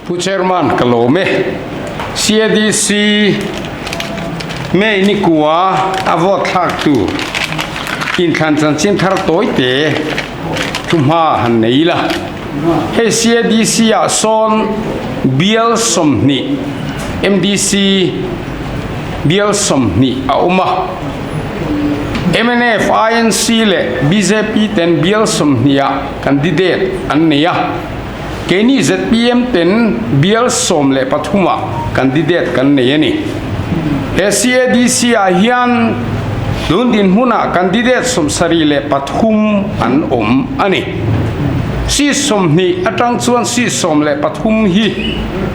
Pu Chairman ka lawm e. CADC May ni kua a vote thlak tur inthlan chanchin thar tawi te thuhma han nei ila. Hei CADC ah sawn bial 20, MDC bial 20 a awm a. Mnf, INC leh bjp ten bial 20 ah candidate an nei a. Keini zpm ten bial 13 ah candidate kan nei a ni. He CADC ah hian tun dinhmunah candidate 73 an awm a ni. Seat 20 atang chuan seat 13 hi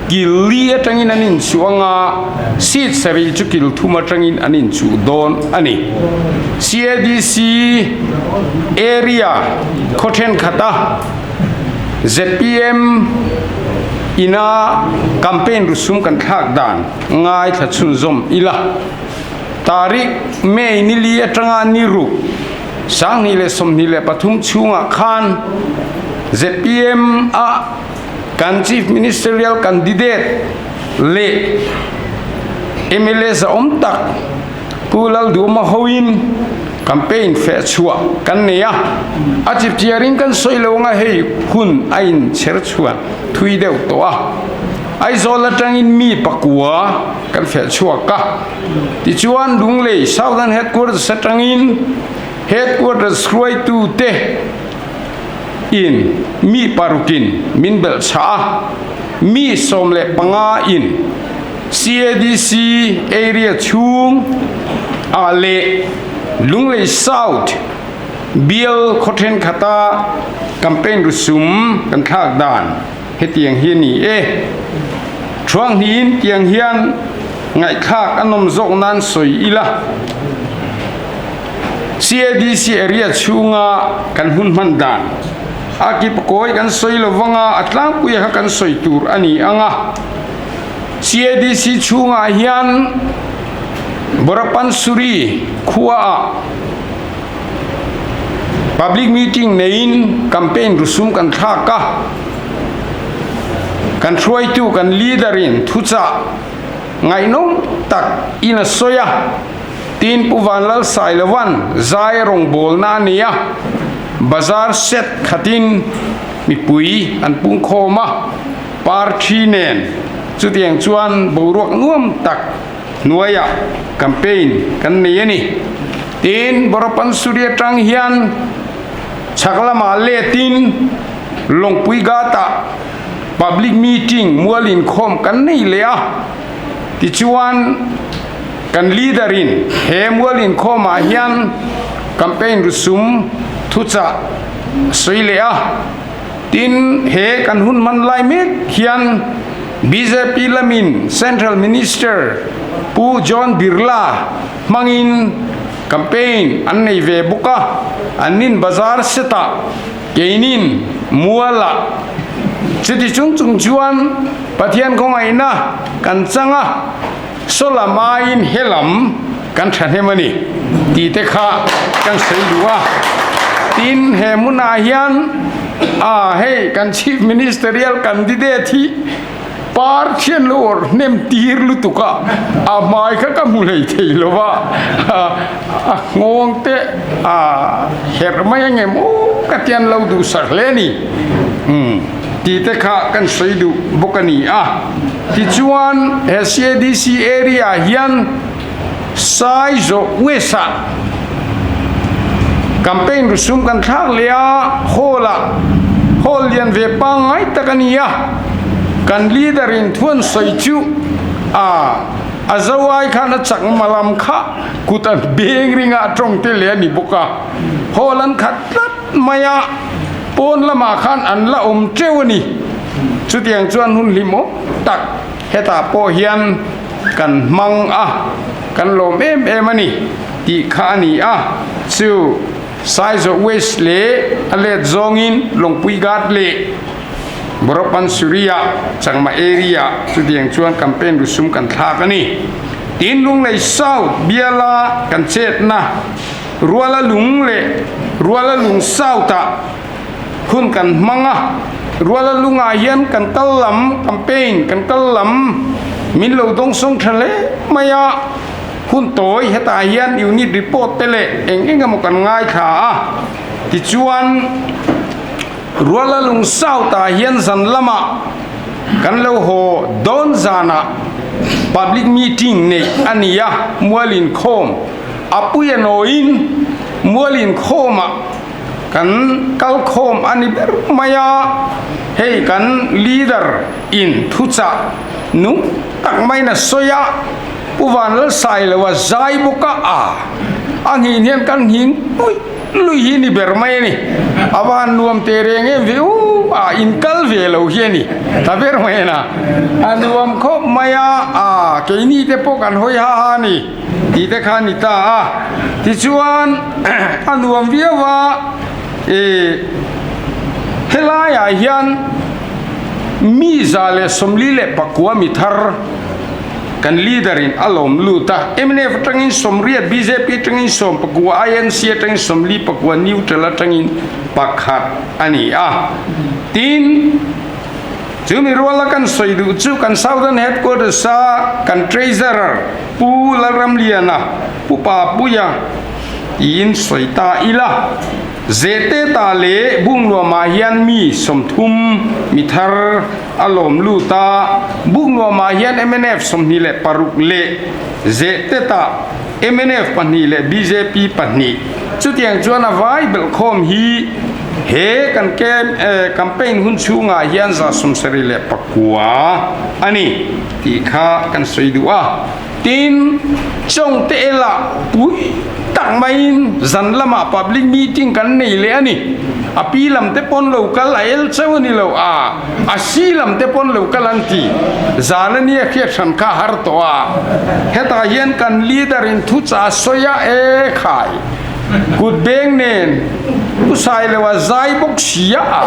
kil li atangin an inchuh anga, seat 7 chu kil thum atangin an inchuh dawn a ni. CADC area khaw thenkhat a zpm ina campaign rusum kan thlak dan ngaithla chhunzawm ila. Tarik May ni li atanga ni ruk 2023 chhungah khan zpm a kan Chief Ministerial Candidate leh mla zahawm tak Pu Lalduhma hoin campaign feh chhuah kan nei a, a chipchiarin kan sawi lo anga hei hun a inchher chhuan thui deuh tawh a. Aizawl atangin mi pakua kan feh chhuak a, tichuan Lunglei Southern Headquarters atangin Headquarters hruaitute in mi parukin min belh chhah a, mi 15 in CADC area chhung ah leh Lunglei South bial khaw thenkhat-a campaign rusum kan thlak dan hetiang hi a ni e. Thuanghnihin tiang hian ngaihthlak a nawm zawk nan sawi ila. CADC area chhunga kan hun hman dan a kipkawi kan sawi lovanga a tlangpuia kha kan sawi tur a ni ang a. CADC chhungah hian Borapansuri khuaah public meeting neiin campaign rusum kan thlak a, kan hruaitu kan leader in thuchah ngaihnawm tak in a sawi a, tin Pu Vanlal Sailovan zai rawngbawlna a nei a, bazar set khatin mipui an pungkhawm a. Party nen chutiang chuan boruak nuam tak hnuaiah campaign kan nei a ni. Tin, Borapansuri atang hian chhak lamah letin Lawngpui Ghat-ah public meeting mual inkhawm kan nei leh a. Tichuan, kan leader-in he mual inkhawmah hian campaign rusum thuchah a sawi leh a. Tin, he kan hun hman lai mek hian bjp lamin Central Minister Pu John Birla hmangin campaign an nei ve bawk a, annin bazar setah keinin mualah chuti chung chung chuan Pathian khawngaihna kan chang a, saw lam aiin he lam kan thahnem a ni tih te kha kan sawi duh a. Tin, he hmunah hian a hei kan Chief Ministerial candidate hi par thian lo awrh hnem tir lutuk a, a hmai kha ka hmu hlei thei lo va, a nghawng te a herh mai angem aw ka ti an lo duhsak hle a ni tih te kha kan sawi duh bawk a ni a. Tichuan he CADC area ah hian Saizawh West ah campaign rusum kan thlak leh a, hall ah hall lian ve pangngai tak a ni a, kan leader in thu an sawi chu a a zo ai khan a chak malam kha kut an beng ring a tawng te leh a ni bawk a, hall an khat tlat mai a, pawn lamah khan an la awm teuh a ni. Chutiang chuan hun hlimawm tak hetah pawh hian kan hmang a, kan lawm em em a ni tih kha a ni a. Chu Saizawh West leh a let zawngin Lawngpui Ghat leh Boropansuri-ah Changma area chutiang chuan campaign rusum kan thlak a ni. Tin Lunglei South biala kan chetna Ruala Lung leh Ruala Lung South-ah hun kan hmang a. Ruala lungah hian kan kal lam campaign kan kal lam min lo dawngsawng tha hle mai a, hun tawi hetah hian unit report te leh eng eng emaw kan ngaithla a, tichuan Ruala lung south ah hian zan lamah kan lo haw dawn zanah public meeting neih a ni a, mual inkhawm a pui a nawiin mual inkhawmah kan kal khawm a ni ber mai a, hei kan leader in thuchah nung tak maiin a sawi a, Pu Vanlalsailoa zai bawk a, a a nghin hian kan nghing luih luih hi ni ber mai a ni, a va han nuam teh reng em ve u a in kal ve lo hi a ni ta ber mai a na, a nuam khawp mai a, a keini te pawh kan hawi ha ha a ni. Tih te kha a ni ta a, tichuan a nuam viau a, ih helaiah hian mi 144 mi thar kan leader in a lawm lut a, mnf atangin 80, bjp atangin 19, INC atangin 44, neutral atangin pakhat a ni a, tin. Chumi ruala kan sawi duh chu kan Southern Headquarters a kan Treasurer Pu Lalramliana, Pu Papuia tiin sawi ta ila. Zeteta leh Bungnuamah hian mi 30 mi thar a lawm lut a, Bungnuamah hian mnf 26 leh Zeteta mnf pahnih leh bjp pahnih. Chutiang chuan a vai belhkhawm hi he kan campaign hun chhungah hian 79 a ni tih kha kan sawi duh a. Tin, Chawngte elah pui tak maiin zan lamah public meeting kan nei leh a ni. A pi lam te pawn lo kal a el chauh a ni lo a, a si lam te pawn lo kal an ti. Zan a nia hriat hran kha a har tawh a. Hetah hian kan leader in thuchah a sawi a, e khai, kut beng nen pu Sailo a zai bawk si a,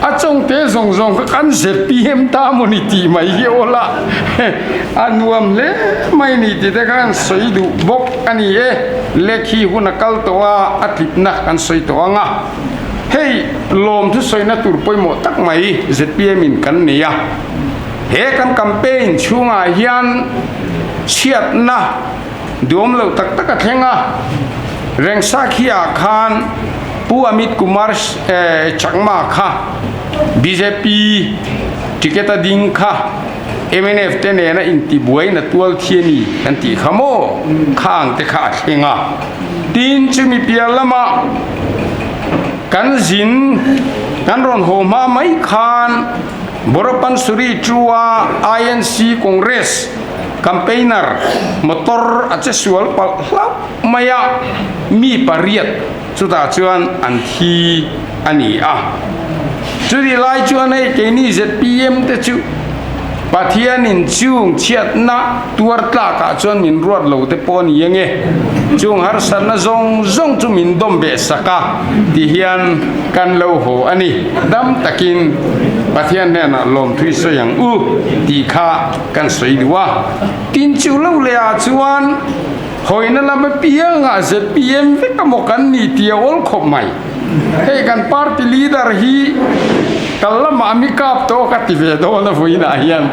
a chawngte zawng zawng kha kan zpm ta maw ni tih mai hi aw la, a nuam hle mai ni tih te kha kan sawi duh bawk a ni e. Lekhi hun a kal tawh a, a tlipna kan sawi tawh ang a. Hei lawm thusawina tur pawimawh tak mai zpm in kan nei a, he kan campaign chhungah hian chhiatna duhawm loh tak tak a thleng a, Rengsakhia khan Pu Amit Kumar Chakma kha bjp ticket a ding kha mnf te nena intibuaina tual thi a ni kan tih kha maw khang te kha a thleng a. Tin, chumi piah lamah kan zin kan rawn haw hma mai khan Borapansuri Chua INC Congress campaigner motor a che sual palh hlauh mai a, mi pariat chutah chuan an thi a ni a. Chutih lai chuan hei keini zpm te chu Pathianin chung chhiatna tuar tlakah chuan min ruat lo te pawh a ni ange, chung harsatna zawng zawng chu min dawm beh sak a ti hian kan lo haw a ni. Dam takin Pathian hnenah lawmthui sawi ang u tih kha kan sawi duh a. Tin chu lo leh ah chuan hawina lam apiangah zpm vek emaw kan ni tih a awl khawp mai. Hei kan party leader hi kal lamah mi kap tawh ka ti ve dawn a vawiinah hian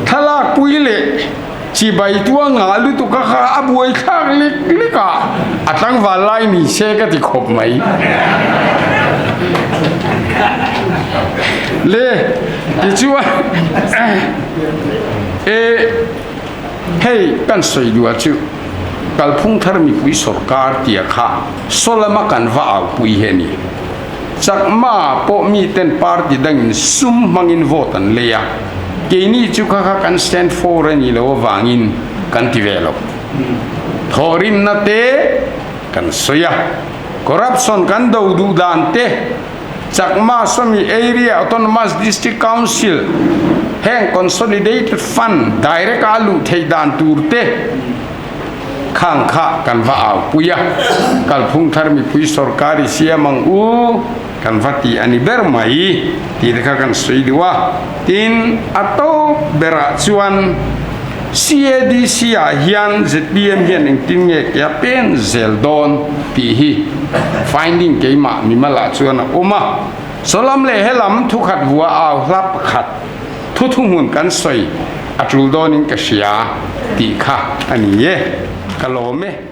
thlalak pui leh chibai tua ngah lutuk a kha a buai thlak lek lek a, a tlangval lai ni se ka ti khawp mai. Le tichuan e hei kan sawi duah chu. Kalphung thar mipui sorkar tia kha saw lama kan va aupui hi a ni. Chakma pawh miten party dangin sum hmangin vote an lei a, keini chu kha kha kan stand for a nih loh avangin kan ti ve lo. Thawhrimna te kan sawi a, corruption kan do duh dan te, Chakma sawmi Area Autonomous District Council heng Consolidated Fund direct a luh theih dan tur te khang kha kan va au pui a, kalphung thar mipui sorkar i siam ang u kan va ti a ni ber mai tih te kha kan sawi duh a. Tin, a tawp berah chuan CADC ah hian zpm hian engtin nge ke a pen zel dawn tih hi. Finding keimah mimalah chuan a awm a. Saw lam leh he lam thukhat vua au hla pakhat thu thuhmun kan sawi a tul dawnin ka hria tih kha a ni e. Ka lawm e.